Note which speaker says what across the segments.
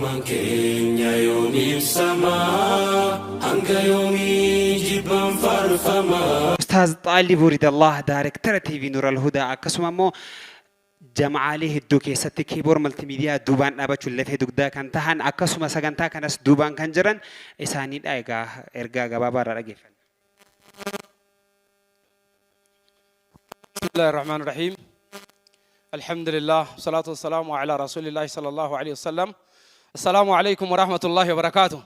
Speaker 1: Tokkummaan keenya yoom ibsama? Hanga yoomii jibbaan faarfama?
Speaker 2: Ustaaz Xaalibuu Ridallaah Daarektara TV Nuural Hudaa akkasuma immoo jama'aalee hedduu keessatti Keyboard Multimedia duubaan dhaabachuun lafee dugdaa kan tahan akkasuma sagantaa kanas duubaan kan jiran isaaniidha. Egaa ergaa gabaabaa irraa dhageeffanna.
Speaker 3: بسم الله الرحمن الرحيم الحمد لله والصلاة والسلام على رسول الله صلى الله عليه وسلم السلام عليكم ورحمة الله وبركاته.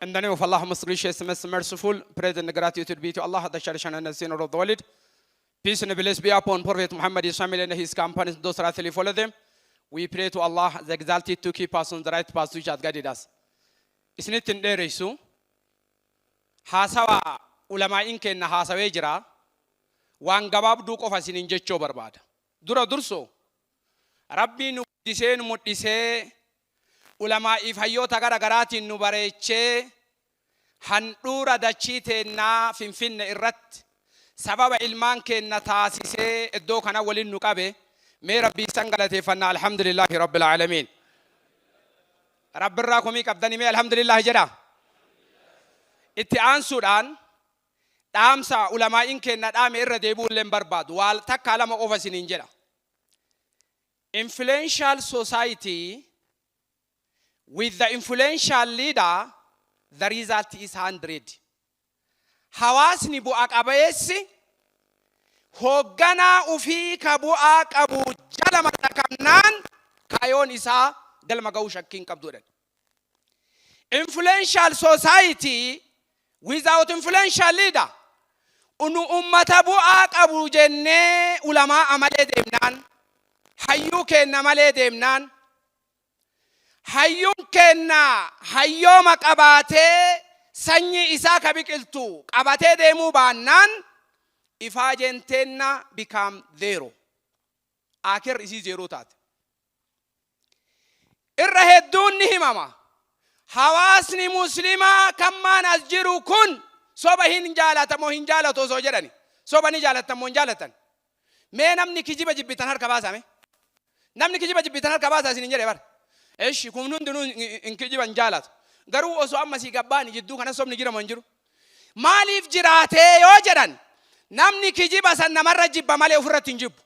Speaker 3: In the name of Allah, most gracious, most merciful, praise and gratitude be to Allah, the Cherisher and the Savior of the world. Peace and blessings be upon Prophet Muhammad, his family, and his companions, those rightly follow them. We pray to Allah, the Exalted, to keep us on the right path which has guided us. Isinitti hin dheeressu. Haasawa ulamaa'iin kenna haasawee jira. Waan gabaabduu qofa isiniin jechuu barbaada. Dura dursoo Rabbiin nu guddisee nu mul'isee, ulamaa'iif hayyoota gara garaatiin nu bareechee, handhuura dachii teennaa Finfinne irratti sababa ilmaan keenna taasisee iddoo kana waliin nu qabe, mee Rabbii isan galateeffannaa. Alhamdulillaahi rabbil aalamiin. Rabbirraa komii qabdanii mee alhamdulillaahi jedha. Itti aansuudhaan dhaamsa ulamaa'iin keenna dhaame irra deebi'uu illee hin barbaadu. Waa takkaa lama qofa isiniin jedha. Influential society with the influential leader, the result is 100. Hawaasni bu'a qabeessi hoogganaa ufii ka bu'aa qabu jala makamnaan kaayoon isaa galma ga'uu shakkii hin qabdu jedhan. Influential society without influential leader, nu ummata bu'aa qabu jennee ulamaa malee deemnaan, hayyuu keenna malee deemnaan, hayyuun keenna hayyooma qabaatee sanyii isaa ka biqiltu qabatee deemuu baannaan, ifaajeen teenna become zero. Akir isii zeeroo taate. Irra hedduun ni himama. Hawaasni Muslimaa kammaan as jiru kun soba hin jaalatamoo hin jaalatu osoo jedhani? Soba ni jaalatamoo hin jaalatan? Mee namni kijiba jibbitan harka baasame. Namni kijiba jibbitan harka baasaa isin hin jedhe bara. Eshi, kun hundinuu hin kijiba hin jaalatu. Garuu osoo amma sii gabbaani jidduu kana sobni jira moo hin jiru? Maaliif jiraatee yoo jedhan, namni kijiba san namarra jibba malee ofirratti hin jibbu.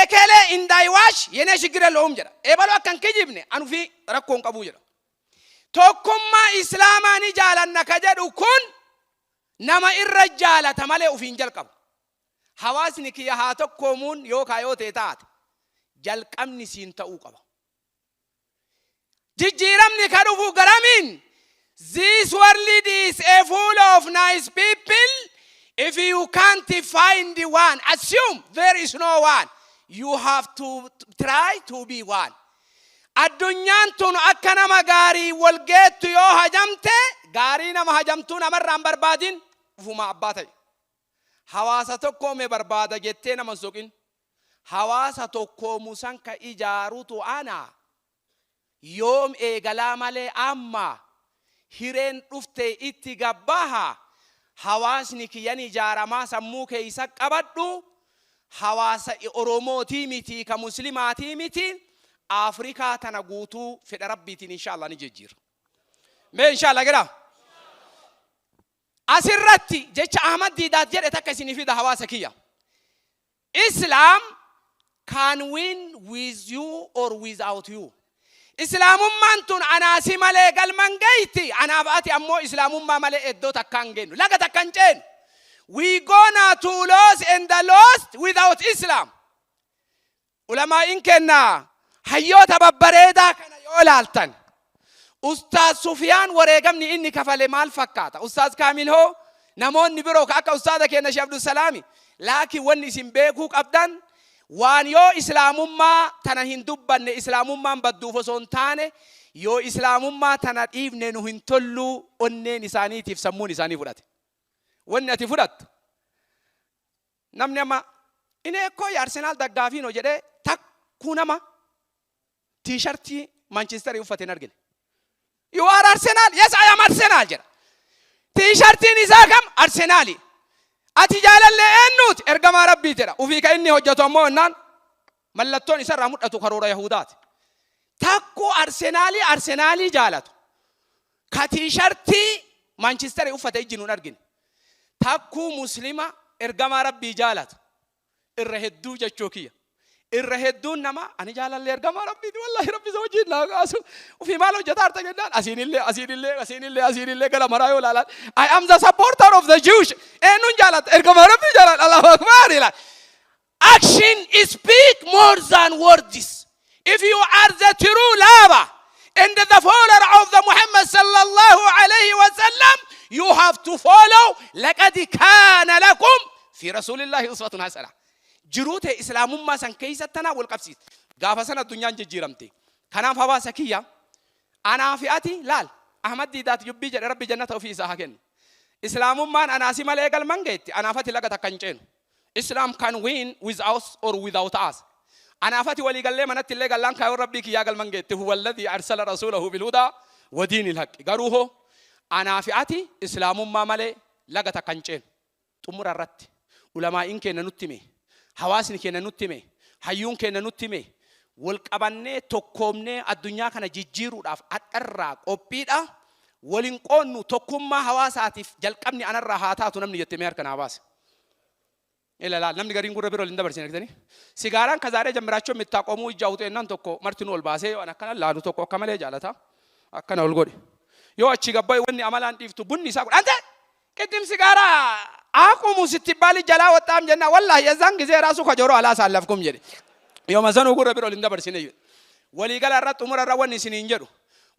Speaker 3: Ekelee እንዳይዋሽ የኔ ችግር የለውም jedha. Ebaloo akkan kijibne anu fi rakkoo hin qabu jedha. Tokkummaa Islaamaa ni jaalanna ka jedhu kun nama irra jaalata malee ofiin jalqabu. Hawaasni kiyya haa tokkoomuun yookaan yoo ta'e taate jalqabni siin ta'uu qaba. Jijjiiramni ka dhufu garamiin? This world is a full of nice people. If you can't find one, assume there is no one. You have to try to be one. Addunyaan tun akka nama gaarii wal geettu yoo hajamte, gaarii nama hajamtuu namarraa hin barbaadin, ufuma abbaa ta'e. Hawaasa tokkoome barbaada jettee nama hin soqin. Hawaasa tokkoomu san ka ijaarutu ana. Yoom eegalaa malee amma hireen dhufte itti gabbaha. Hawaasni kiyyan ijaaramaa sammuu keeysa qabadhu. Hawaasa Oromootii miti, ka Muslimaatii miti, Afrikaa tana guutuu fedha Rabbiitiin inshallah ni jijjiira. Mee inshallah jedha. Asirratti jecha Ahmad Diidaat jedhe takka isinii fida, hawaasa kiyya. Islam can win with you or without you. Islaamummaan tun anaasi malee galman geeyti. Anaaf ati ammoo Islaamummaa malee iddoo takka hin geennu. Laga takka hin ceenu. We gonna to lose and the lost without Islam. Ulamaa'iin kenna hayyoota babbareedaa kana yoo laaltan. Ustaaz Sufiyaan wareegamni inni kafale maal fakkaata? Ustaaz Kaamil hoo, namoonni biroo ka akka ustaaza keenya Sheekh Abdusalaami. Laakiin wanni isin beekuu qabdan, waan yoo Islaamummaa tana hin dubbanne Islaamummaan badduuf osoo hin taane, yoo Islaamummaa tana dhiifne nu hin tolluu onneen isaaniitiif sammuun isaanii fudhate. Wanni ati fudhattu, namni amma inni ekkoo Arsenaal daggaafiinoo jedhee takkuu nama tiishartii Manchisterii uffate hin argine. "You are Arsenal?" "Yes, I am Arsenal" jedha. Tiishartiin isaa kam? Arsenaali. Ati jaalallee eenyuuti? Ergamaa Rabbii jedha. Ufii kan inni hojjetu ammoo innaan Mallattoon isarraa mul'atu karoora Yahudaati. Takkuu Arsenaalii Arsenaalii jaalatu. Ka T-shirtii Maanchisterii uffate ijji nuun argine. Takkuu Muslima ergamaa Rabbii jaalatu. Irra hedduu jechuu kiyya. Irra hedduun nama ani jaalallee ergamaa Rabbiiti, wallaahi Rabbi isa wajjin naa kaasu. Ufii maal hojjetaa harta jennaan, asiinillee, asiinillee, asiinillee, asiinillee gara maraa yoo ilaalan, I am the supporter of the Jewish. Eenyuun jaalatta? Ergamaa Rabbii jaalladha. Allahu Akbar ilaal. Action speak more than words. If you are the true lover and the follower of the Muhammad sallallahu alayhi wa sallam, you have to follow لقد كان لكم في رسول الله أسوة حسنة. Jiruu ta'e Islaamummaa san keessa tanaa wal qabsiis. Gaafa sana addunyaan jijjiiramte. Kanaaf hawaasa kiyya, anaa fi ati laal, Ahmad Diidaat yubbii jedhe, Rabbi jannata ofii isaa haa kennu. Islaamummaan anaasi malee galman geetti, anaaf ati laga takka hin ceenu. Islam can win with us or without us. Anaafati walii gallee manatti illee gallaan kaayoon Rabbii kiyyaa galman geette. هو الذي أرسل رسوله بالهدى ودين الحق. Garuu hoo anaa fi ati Islaamummaa malee laga takka hin ceenu. Xumura irratti ulamaa'iin keenya nutti hime, hawaasni keenya nutti hime, hayyuun keenya nutti hime, wal qabannee tokkoomnee addunyaa kana jijjiiruudhaaf hadharraa qophiidha. Waliin qoonnu, tokkummaa hawaasaatiif jalqabni anarraa haa taatu namni jettee mee harka naa baase. Ilaalaa, namni gariin gurra bira waliin dabarsine argitanii. Sigaaraan ከዛሬ ጀምራችሁ የምታቆሙ እጅ አውጡ jennaan tokko martinuu ol baasee waan akkana laalu tokko akka malee jaalata. Akkana ol godhe. Yoo achi gabbaa'e wanni amalaan dhiiftu bunni isaa godhe. አንተ ቅድም ሲጋራ አቁሙ ስትባል እጅ አላወጣም ጀና ወላሂ የዛን ጊዜ ራሱ ከጆሮ አላሳለፍኩም jedhe. Yooma sanuu gurra bira waliin dabarsine jedhe. Waliigala irra xumura irra wanni isiniin jedhu.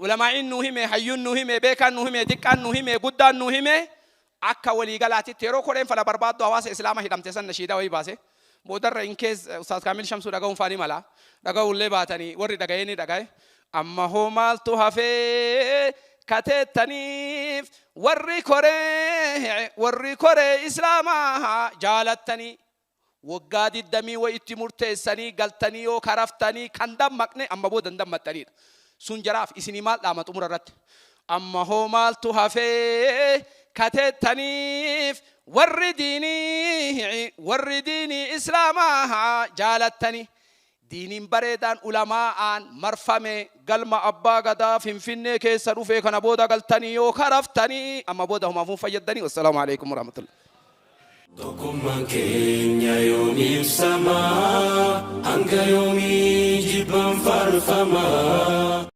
Speaker 3: Ulamaa'iin nuu hime, hayyuun nuu hime, beekaan nuu hime, xiqqaan nuu hime, guddaan nuu hime, akka waliigalaatitti yeroo koreen fala barbaaddu hawaasa Islaama hidhamte san nashiidaa wayii baase. Boodarra in kees Ustaaz Kaamil Shamsuu dhaga'uun faanii mala. Dhaga'uullee baatanii warri dhaga'ee ni dhaga'e. Amma hoo maaltu hafee kateettaniif warri koree Islaamaa jaalattanii waggaa 20 wayi itti murteessanii galtanii yoo karaftanii kan dammaqne amma booda hin dammaqxanidha. Sun jaraaf isinii maal dhaama xumura irratti? Amma hoo maaltu hafee kateettaniif warri diinii Islaamaa jaalattanii diiniin bareedaan ulamaa'aan marfame galma abbaa gadaa Finfinnee keessa dhufee kana booda galtanii yoo karaftanii amma booda humaafuun fayyadanii. Wassalaamu alaikum warahmatullah.
Speaker 1: Tokkummaan keenya yoom ibsamaa? Hanga yoomii jibbaan faarfamaa?